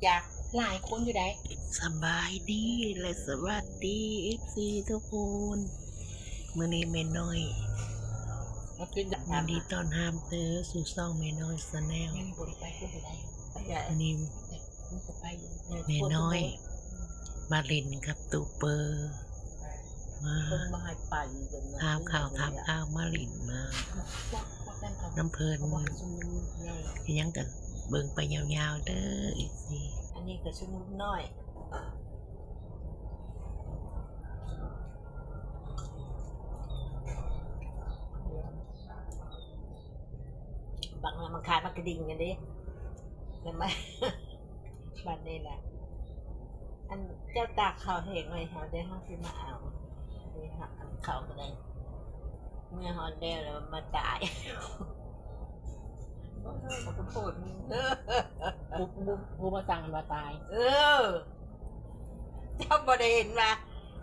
ຈາກຫຼາຍຄົນຢູ່ໃດ໋. ສະບາຍດີ ແລະ ສະຫວັດດີ ເອັຟຊີ ທຸກຄົນ. ມື້ນີ້ແມ່ນ້ອຍ ມາກິນ ຍິນດີຕ້ອນຮັບເດີສູ່ຊ່ອງແມ່ນ້ອຍ Channel. ມື້ນີ້ແມ່ນ້ອຍມາຫຼິ້ນກັບຕູເປີ ມາຖາມຂ່າວຖາມຂ່າວ ມາຫຼິ້ນມານຳເພິ່ນ ເຮັດຫຍັງກະເບິ່ງໄປຍາວໆເດີ ເອັຟຊີ. ອັນນີ້ກະຊຸມລຸກນ້ອຍ ບາງລະມັນຂາຍໝາກກະດິ່ງກັນເດ້ ແລ້ວມາ ບາດນີ້ລະ ອັນເຈົ້າຕາກເຂົ້າແຫ້ງໄວ້ໃຫ້ເຮົາເດີ ເຮົາຊິມາເອົາ ເຂົ້າກະໄດ້ ເມື່ອຮອດແລ້ວລະມາຕາຍ ໂອ້ຍ ຂະໂທດ ຜູ້ ຜູ້ ຜູ້ມາສັ່ງຫັ້ນວ່າຕາຍ. ເອີ ເຈົ້າບໍ່ໄດ້ເຫັນວ່າ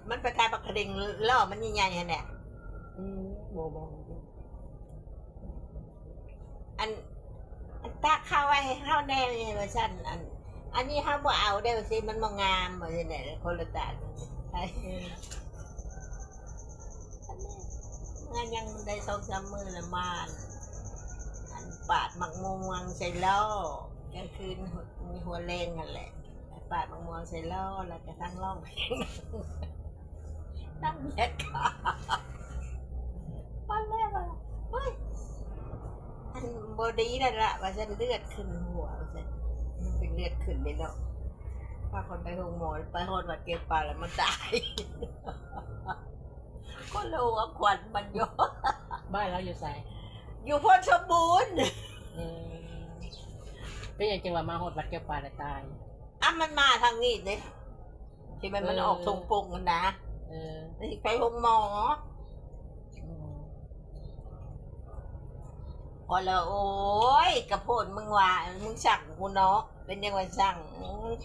ມັນໄປຂາຍໝາກກະດິ່ງ ລໍ້ມັນໃຫຍ່ໆຫັ້ນແຫຼະ. ອືມ ບໍ່ ບໍ່ ອັນ ອັນຕາກເຂົ້າໄວ້ໃຫ້ເຮົາແດ່ວ່າຊັ້ນ ອັນ ອັນນີ້ເຮົາບໍ່ເອົາເດ້ວ່າຊີ້ ມັນບໍ່ງາມວ່າຊັ້ນແຫຼະ ຄົນລະຕາກ ເມື່ອຍັງໄດ້ສອງສາມມື້ລະມາ ອັນ ປາດໝາກມ່ວງໃສ່ລໍ້ ກາງຄືນມີຫົວແລງຫັ້ນແຫຼະ. ປາດໝາກມ່ວງໃສ່ລໍ້ ແລ້ວກະທັງຮ້ອງເພງ ທັງແຍກຂາ ປານແລ້ວວ່າ ເຮີ້ຍ ອັນບໍ່ດີແລ້ວລະວ່າຊັ້ນ ເລືອດຂຶ້ນຫົວວ່າຊັ້ນ ມັນເປັນເລືອດຂຶ້ນເດ້ເນາະ. ພາຄົນໄປໂຮງໝໍ ໄປຮອດວັດແກ້ວປາແລ້ວມາຕາຍ ຄົນລະຫົວຂວັນມັນຢູ່. ບ້ານລາວຢູ່ໃສ? ຢູ່ໂພນສົມບູນ. ເອີ ເປັນຫຍັງຈຶ່ງວ່າມາຮອດວັດແກ້ວປາແລ້ວຕາຍ? ອາ ມັນມາທາງນີ້ເດ້ ທີ່ມັນ ເອີ ມັນອອກທົ່ງປົງຫັ້ນນະ. ເອີ ມັນຊິໄປໂຮງໝໍ. ອືມ ກໍລະ ໂອ້ຍ ກະໂພດມຶງວ່າ ມຶງສັ່ງກູເນາະ ເປັນຫຍັງວ່າສັ່ງ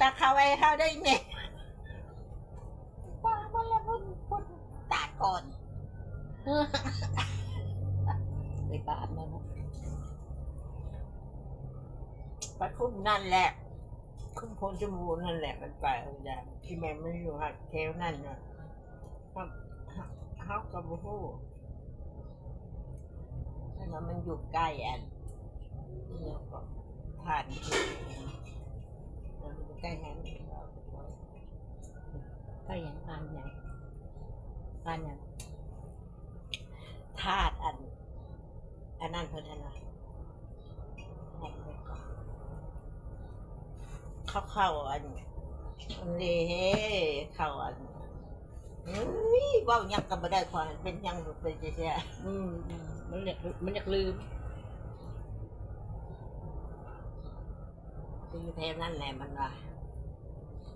ຕັກເຂົ້າໄວ້ເຮົາໄດ້ແມ່. ວ່າມາລະເພິ່ນ ເພິ່ນຕາຍກ່ອນ ໄປບ້ານແລ້ວເນາະ ໄປພຸ້ນນັ້ນແຫຼະ ຂຶ້ນໂພນຊົມພູນັ້ນແຫຼະ ມັນໄປ ທີ່ແມ່ນມັນຢູ່ແຖວນັ້ນນະ ເຮົາ ເຮົາ ເຮົາກໍບໍ່ຮູ້ ແຕ່ວ່າມັນຢູ່ໃກ້ອັນ ອີຫຍັງເກາະ ທ່ານ ມັນຢູ່ໃກ້ຫັ້ນ. ໄປຫຍັງ ອ່ານຫຍັງ ອ່ານຫຍັງ ທາດອັນ ອັນນັ້ນເພິ່ນຫັ້ນນະ ເຂົ້າ ເຂົ້າອັນ ອັນນີ້ເຮ ເຂົ້າອັນ ເອີຍ ເວົ້າຫຍັງກໍບໍ່ໄດ້ ຂ້ອຍເປັນຫຍັງເປັນຈັ່ງຊີ້. ອືມ ອືມ ມັນຢາກ ມັນຢາກລືມ. ຢູ່ແຖວນັ້ນແຫຼະ ມັນວ່າ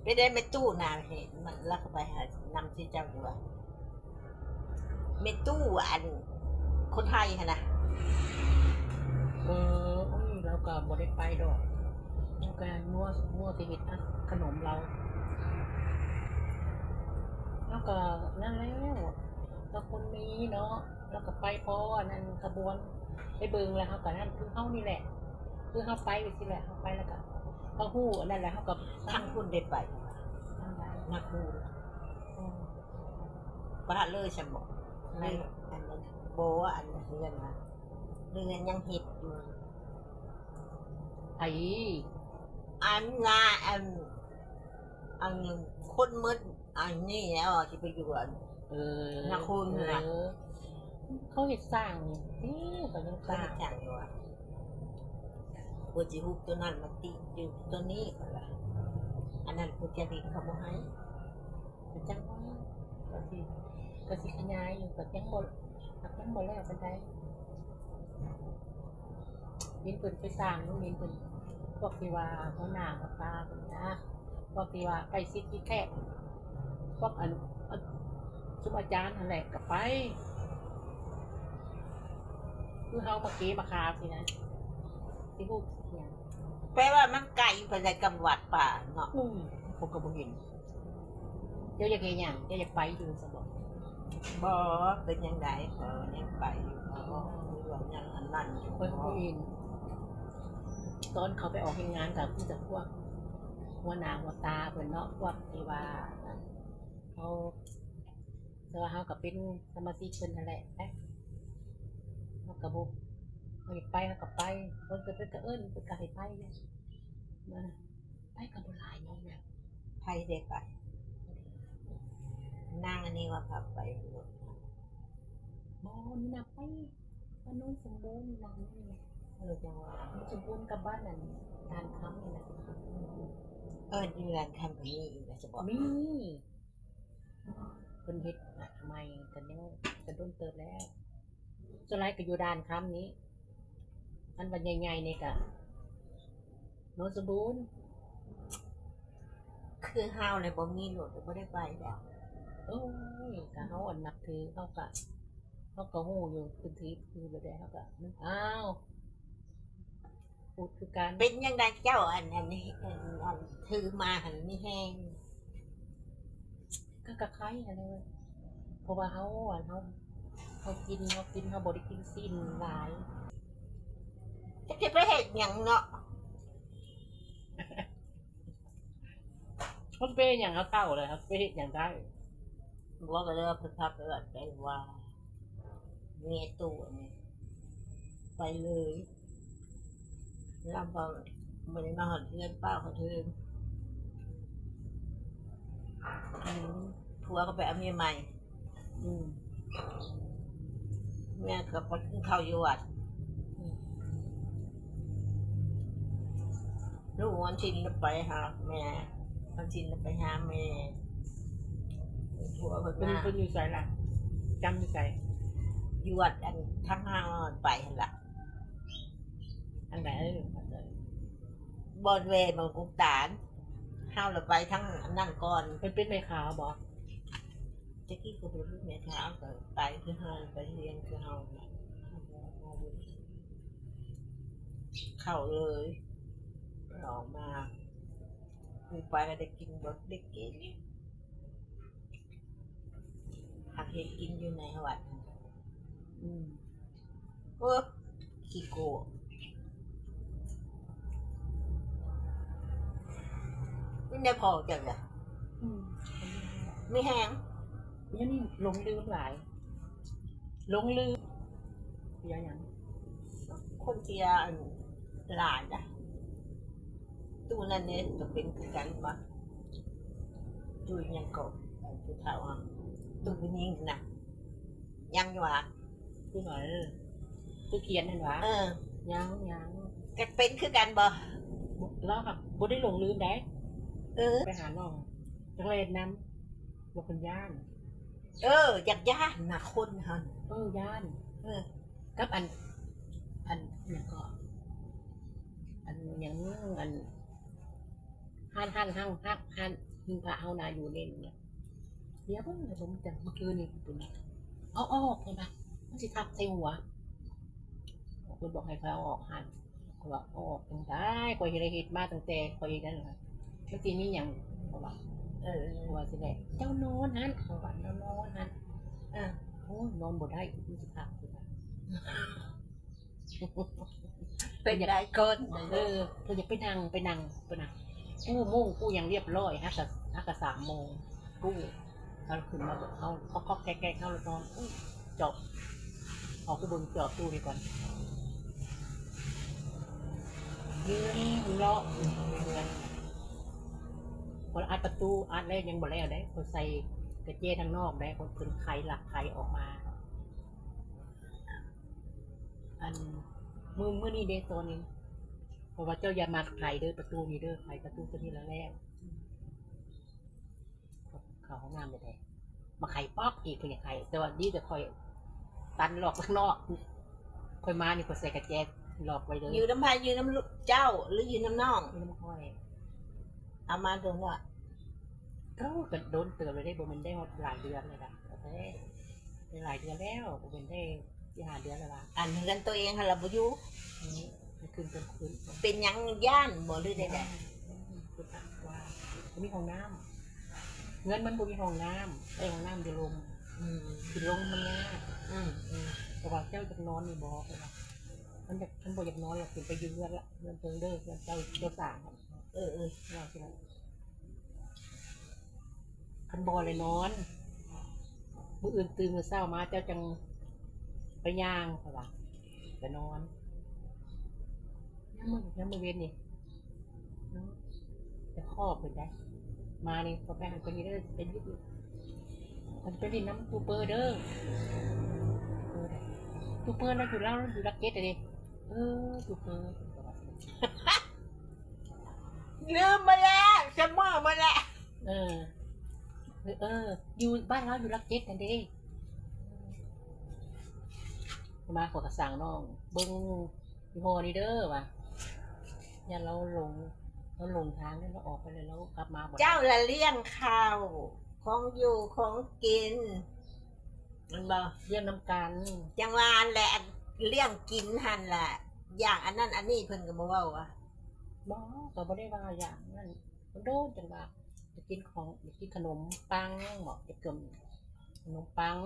ໄປໄດ້ແມ່ຕູ້ນາເຫັນມັນ ລະກໍໄປຫານຳຊິເຈົ້າຢູ່ວ່າ ແມ່ຕູ້ອັນຄົນໄທຫັ້ນນະ. ເອີ ໂອ້ຍ ລາວກໍບໍ່ໄດ້ໄປດອກ ລາວກໍມົວ ມົວແຕ່ເຮັດຂະໜົມລາວ ລາວກໍນັ້ນແລ້ວ ລາວຄົນມີເນາະ. ລາວກໍໄປພໍອັນນັ້ນຂະບວນ ໄປເບິ່ງແລ້ວເຮົາກໍນັ້ນ ຄືເຮົານີ້ແຫຼະ ຄືເຮົາໄປຈັ່ງຊີ້ແຫຼະ ເຮົາໄປແລ້ວກໍເຮົາຮູ້ອັນນັ້ນແຫຼະ ເຮົາກໍ ທາງພຸ້ນໄດ້ໄປ ທາງໃດ ນາຄູນ ອືມ ປະເລີຍຊັ້ນບໍ? ໃນອັນນັ້ນ ບໍ່ ອັນເຮືອນນະ ເຮືອນຍັງເຮັດຢູ່ ໃຜ? ອັນນາ ອັນ ອັນຄົນໝົດ ອັນນີ້ແລ້ວ ຊິໄປຢູ່ອັນ ເອີ ນະຄູນ ເອີ ນະ ເຂົາເຮັດສ້າງນີ້ຕິ ເຂົາຍັງສ້າງ ເຂົາເຮັດສ້າງຢູ່ວ່າ ເພິ່ນຊິຮຸບໂຕນັ້ນມາຕິຢູ່ໂຕນີ້ ເພິ່ນວ່າ ອັນນັ້ນຜູ້ຈະດິນເຂົາບໍ່ໃຫ້ ກໍຈັ່ງວ່າ ກໍຊິ ກໍຊິຂະຫຍາຍຢູ່ ກໍຍັງບໍ່ ຍັງບໍ່ແລ້ວປານໃດ. ເຫັນເພິ່ນໄປສ້າງ ເຫັນເພິ່ນ ພວກທີ່ວ່າຫົວໜ້າຫົວຕາເພິ່ນນະ ພວກທີ່ວ່າໃກ້ຊິດທີ່ແຄບ ພວກອັນ ອັນ ຊຸມອາຈານຫັ້ນແຫຼະກໍໄປ ຄືເຮົາມາເກມາຄາຊີ້ນະ ຊິຮູ້ຫຍັງ. ແປວ່າມັນໄກປານໃດກັບວັດປ່າເນາະ? ອືມ ເຂົາກໍບໍ່ເຫັນ. ເຈົ້າຢາກເຮັດຫຍັງ? ເຈົ້າຢາກໄປຢູ່ຊັ້ນບໍ? ບໍ່ ເປັນຫຍັງໃດ ຂ້ອຍຍັງໄປຢູ່ ຂ້ອຍບໍ່ມີຫຍັງອັນນັ້ນຢູ່ ຂ້ອຍບໍ່ເຫັນ ຕອນເຂົາໄປອອກແຮງງານກໍມີແຕ່ພວກ ຫົວໜ້າຫົວຕາເພິ່ນເນາະ ພວກທີ່ວ່າເຮົາ ແຕ່ວ່າເຮົາກໍເປັນສະມາຊິກເພິ່ນຫັ້ນແຫຼະ ເຮົາກໍບໍ່ ເຮົາຢາກໄປເຮົາກໍໄປ ເພິ່ນກໍ ເພິ່ນກໍເອີ້ນ ເພິ່ນກໍໃຫ້ໄປ ໄປກໍບໍ່ຫຼາຍເນາະ ໃຜໄດ້ໄປ? ນາງອັນນີ້ວ່າພາໄປບໍ່? ບໍ່ ນີ້ນະໄປ ບ້ານໂນນສົມບູນນະ ເອີ ຈັ່ງວ່າໂນນສົມບູນກັບບ້ານອັນດ່ານຄຳນີ້ນະ ເອີ ຢູ່ດ່ານຄຳກໍມີອີກແລ້ວ ມີ ເພິ່ນເຮັດໃໝ່ ກໍຍັງ ກໍດົນເຕີບແລ້ວ ສ່ວນຫຼາຍກໍຢູ່ດ່ານຄຳນີ້ ອັນວ່າໃຫຍ່ໆນີ້ກໍໂນນສົມບູນ ຄືເຮົາແຫຼະບໍ່ມີລົດ ບໍ່ໄດ້ໄປແລ້ວ ໂອ້ຍ ກໍເຮົາອັນນັບຖື ເຮົາກໍ ເຮົາກໍຮູ້ຢູ່ ເພິ່ນຖືຄືແບບໃດ ເຮົາກໍ ອ້າວ ພຸດຄືກັນ ເປັນຈັ່ງໃດເຈົ້າ ອັນ ອັນ ອັນ ອັນ ຖືມາຫັ້ນມີແຮງ ກໍ ກໍໄຄຫັ້ນແຫຼະ ເພາະວ່າເຮົາ ອັນ ເຮົາ ເຮົາກິນ ເຮົາກິນ ເຮົາບໍ່ໄດ້ກິນຊີ້ນຫຼາຍ ຈັກຊິໄປເຮັດຫຍັງເນາະ ເຮົາຊິໄປເຮັດຫຍັງ ເຮົາເຖົ້າແລ້ວ ເຮົາຊິໄປເຮັດຫຍັງໄດ້ ບໍ່ ກໍເລີຍເພິ່ນພາໄປວັດໄປວາ ເມຍຕູ້ອັນນີ້ ໄປເລີຍ ລຳບາກ ມື້ນີ້ມາຮອດເຮືອນ ປ້າຮອດເຮືອນ ອືມ ຜົວກໍໄປເອົາເມຍໃໝ່ ອືມ ເມຍກໍໄປກິນເຂົ້າຢູ່ວັດ ອືມ ລູກວັນສິນລະໄປຫາແມ່ ວັນສິນລະໄປຫາແມ່ ຜົວເພິ່ນ ເພິ່ນມາ ເພິ່ນຢູ່ໃສລະ? ຈຳຢູ່ໃສ? ຢູ່ວັດອັນທາງເຮົາໄປຫັ້ນລະ ອັນໃດ? ບ່ອນແວ່ບາງກົງຕານ ເຮົາລະໄປທາງອັນນັ້ນກ່ອນ ເພິ່ນເປັນແມ່ຂາວບໍ່? ແຕ່ກີ້ກໍບໍ່ໄດ້ເປັນແມ່ຂາວ ກໍໄປຄືເຮົາ ໄປຮຽນຄືເຮົານະ ເຂົ້າເລີຍ ອອກມາ ໄປກໍໄດ້ກິນ ບໍ່ໄດ້ກິນ ຫາເຮັດກິນຢູ່ໃນວັດ ອືມ ໂອ້ ຂີ້ໂກ ເປັນໄດພໍ່ເຈົ້າລະ? ອືມ ມີແຮງ ດຽວນີ້ຫຼົງລືມຫຼາຍ ຫຼົງລືມ ເສຍຫຍັງ? ຄົນເສຍອັນຫຼາຍນະ ຕູ້ນັ້ນເດ້ ກໍເປັນຄືກັນບໍ່? ຕູ້ຫຍັງເກາະ ອັນຜູ້ເຖົ້າ ຕູ້ຜູ້ຍິງນະ ຍັງຢູ່ຫວາ? ຜູ້ໃດ? ຜູ້ຂຽນຫັ້ນຫວາ? ເອີ ຍັງ ຍັງ ກໍເປັນຄືກັນບໍ່? ລາວກໍບໍ່ໄດ້ຫຼົງລືມໃດ໋ ເອີ ໄປຫານ້ອງ ຈັກແລ່ນນຳ ວ່າເພິ່ນຢ້ານ ເອີ ຢາກຢ້ານນະຄົນຫັ້ນ ເອີ ຢ້ານ ເອີ ກັບອັນ ອັນຫຍັງເກາະ ອັນຫຍັງ ອັນ ຮ້ານ ຮ້ານເຮົາ ຮ້ານ ຮ້ານຫິ້ງພະເຮົານະ ຢູ່ເນນນະ ດຽວເບິ່ງ ດຽວເບິ່ງ ມື້ຄືນນີ້ເພິ່ນເອົາອອກ ເພິ່ນວ່າມັນຊິທັບໃສ່ຫົວ ເພິ່ນບອກໃຫ້ຂ້ອຍເອົາອອກຫັ້ນ ຂ້ອຍວ່າອອກຈັ່ງໃດ ຂ້ອຍເຮັດ ເຮັດມາຕັ້ງແຕ່ຂ້ອຍເຮັດນັ້ນ ມັນຊິມີຫຍັງ ເຂົາວ່າ ເອີ ເຂົາວ່າຊີ້ແຫຼະ ເຈົ້ານອນຫັ້ນ ເຂົາວ່າ ເຈົ້ານອນຫັ້ນ ເອີ ໂອ້ຍ ນອນບໍ່ໄດ້ ມັນຊິຄັກ ເປັນຫຼາຍຄົນ ເອີ ເພິ່ນຢາກໄປນັ່ງ ໄປນັ່ງ ໄປນັ່ງ ກູ້ມຸ້ງກູ້ຫຍັງຮຽບຮ້ອຍ ຫາກະ ຫາກະສາມໂມງ ກູ້ ເຮົາຂຶ້ນມາເບິ່ງ ເຮົາກໍໆແກະໆ ເຮົາລະນອນ ອຸ້ຍ ຈອບ ເອົາໄປເບິ່ງຈອບຕູ້ນີ້ກ່ອນ ຢືນເລາະຢູ່ເຮືອນ ຂ້ອຍອັດປະຕູ ອັດແລ້ວຍັງບໍ່ແລ້ວເດ້ ຂ້ອຍໃສ່ກະແຈທາງນອກເດ້ ເພິ່ນໄຂ ລັກໄຂອອກມາ ອັນ ມື້ ມື້ນີ້ເດ້ ຕອນນີ້ ເພາະວ່າເຈົ້າຢ່າມາໄຂເດີ ປະຕູນີ້ເດີ ໄຂປະຕູຕົວນີ້ແລ້ວ ເຂົ້າຫ້ອງນ້ຳແທ້ໆ ມາໄຂປອກອີກ ເພິ່ນຢາກໄຂ ແຕ່ວ່າດີແຕ່ຂ້ອຍຕັນລອກຂ້າງນອກ ຂ້ອຍມານີ້ຂ້ອຍໃສ່ກະແຈລອກໄວ້ເລີຍ ຢູ່ນຳໃຜ? ຢູ່ນຳເຈົ້າ ຫຼື ຢູ່ນຳນ້ອງ? ຢູ່ນຳຂ້ອຍ ເອົາມາດົນແລ້ວ? ເອີ ກໍດົນເຕີບແລ້ວເດ້ ບໍ່ແມ່ນໄດ້ຮອດຫຼາຍເດືອນແລ້ວນະ ໄດ້ຫຼາຍເດືອນແລ້ວ ບໍ່ແມ່ນໄດ້ສີ່ຫ້າເດືອນແລ້ວລະ ອັນເຮືອນຕົວເອງຫັ້ນລະບໍ່ຢູ່ ອືມ ຄືນກາງຄືນ ເປັນຫຍັງ ຢ້ານບໍ່ ຫຼື ໃດໆ? ຄືວ່າບໍ່ມີຫ້ອງນ້ຳ ເຮືອນມັນບໍ່ມີຫ້ອງນ້ຳ ໄດ້ຫ້ອງນ້ຳຢູ່ລຸ່ມ ອືມ ຂຶ້ນລົງມັນຍາກ ອືມ ອືມ ເພາະວ່າເຈົ້າຢາກນອນນີ້ບໍ່ ເພາະວ່າມັນຢາກ ຄັນບໍ່ຢາກນອນລະຂຶ້ນໄປຢູ່ເຮືອນລະ ເຮືອນເທິງເດີ ເຮືອນເຈົ້າ ເຈົ້າສ້າງ ເອີໆ ວ່າຊັ້ນ ມັນບໍ່ໄດ້ນອນ ມື້ອື່ນຕື່ນມື້ເຊົ້າມາເຈົ້າຈັ່ງໄປຍ່າງ ເຂົາວ່າ ໄປນອນ ຍາມມື້ ຍາມມື້ເວັນນີ້ ເນາະ ຈະຂໍເພິ່ນໄດ໋ ມານີ້ ຂໍໄປຫາເພິ່ນເດີ ໄປຢູ່ ເພິ່ນໄປຫຼິ້ນນຳຕູເປີເດີ ເອີ ຕູເປີລາວຢູ່ ລາວຢູ່ຫຼັກເຈັດເດ້ ເອີ ຕູເປີ ເພິ່ນກໍວ່າ ລືມໝົດແລ້ວ ສະເໝີໝົດແລ້ວ ເອີ ເອີ ຢູ່ບ້ານລາວຢູ່ຫຼັກເຈັດຫັ້ນເດ້ ມາຂໍກະສັ່ງນ້ອງເບິ່ງ ອີ່ພໍ່ນີ້ເດີວ່າ ຢ້ານລາວຫຼົງ ລາວຫຼົງທາງ ລາວອອກໄປແລ້ວ ລາວກັບມາບໍ່ໄດ້ ເຈົ້າລະລ້ຽງເຂົ້າ ຂອງຢູ່ຂອງກິນ ແມ່ນບໍ່? ລ້ຽງນຳກັນ ຈັ່ງວ່າຫັ້ນແຫຼະ ລ້ຽງກິນຫັ້ນລະ ຢ່າງອັນນັ້ນອັນນີ້ເພິ່ນກໍບໍ່ເວົ້າຫວາ? ບໍ່ ກໍບໍ່ໄດ້ວ່າຢ່າງນັ້ນ ໂດນໆ ຈັ່ງວ່າ ຢາກກິນຂອງ ຢາກກິນຂະໜົມປັງເບາະ ຢາກກິນຂະໜົມປັງ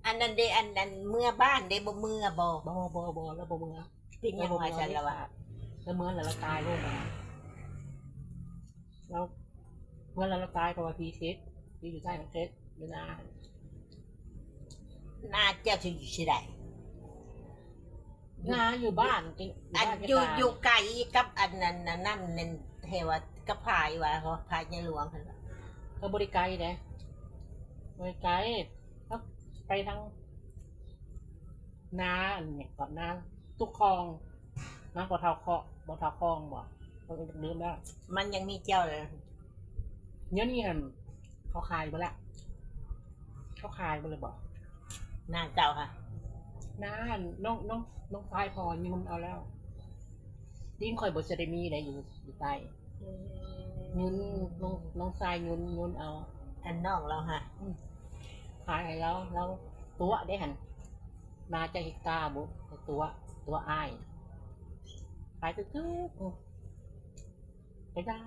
ອັນນັ້ນເດ ອັນ ອັນເມືອບ້ານເດ ບໍ່ເມືອບໍ່? ບໍ່ ບໍ່ ບໍ່ ລາວບໍ່ເມືອ ເປັນຫຍັງວ່າຊັ້ນລະວະ? ລາວເມືອແລ້ວລາວຕາຍໂລດ ລາວເມືອແລ້ວລາວຕາຍ ເພາະວ່າຜີເສັດ ຜີຢູ່ໃຕ້ມັນເສັດ ຢູ່ນາ ນາເຈົ້າຊິຢູ່ໃສ? ນາຢູ່ບ້ານ ຢູ່ ອັນ ບ້ານ ຢູ່ ຢູ່ໄກກັບອັນນັ້ນ ອັນນັ້ນແມ່ນແທ້ວ່າ ກັບພາຍວ່າ ພາຍໃຫຍ່ຫຼວງຫັ້ນ ກໍບໍ່ໄດ້ໄກເດ້ ບໍ່ໄດ້ໄກ ເຮົາໄປທາງນາ ອັນຫຍັງເກາະ ນາຕຸກຄອງ ນາບໍ່ເທົ່າເຄາະ ບໍ່ເທົ່າຄອງບໍ ຂ້ອຍກໍລືມແລ້ວ ມັນຍັງມີເຈົ້າເລີຍ ດຽວນີ້ຫັ້ນ ເຂົາຂາຍເບິດລະ ເຂົາຂາຍເບິດແລ້ວບໍ? ນາເຈົ້າຫະ? ນານ້ອງ ນ້ອງ ນ້ອງຊາຍພໍ່ຍືມເອົາແລ້ວ ດິນຂ້ອຍບໍ່ທັນໄດ້ມີໃດ ຢູ່ ຢູ່ໃຕ້ ອືມ ຍືມ ນ້ອງ ນ້ອງຊາຍຍືມ ຍືມເອົາ ອັນນ້ອງລາວຫະ? ອືມ ຂາຍໃຫ້ລາວ ລາວຕົວະເດ້ຫັ້ນ ນາຈັກເຮັກຕາບຸ ຕົວະ ຕົວະອ້າຍ ຂາຍຖືກໆ ອືມ ໄປດ່າ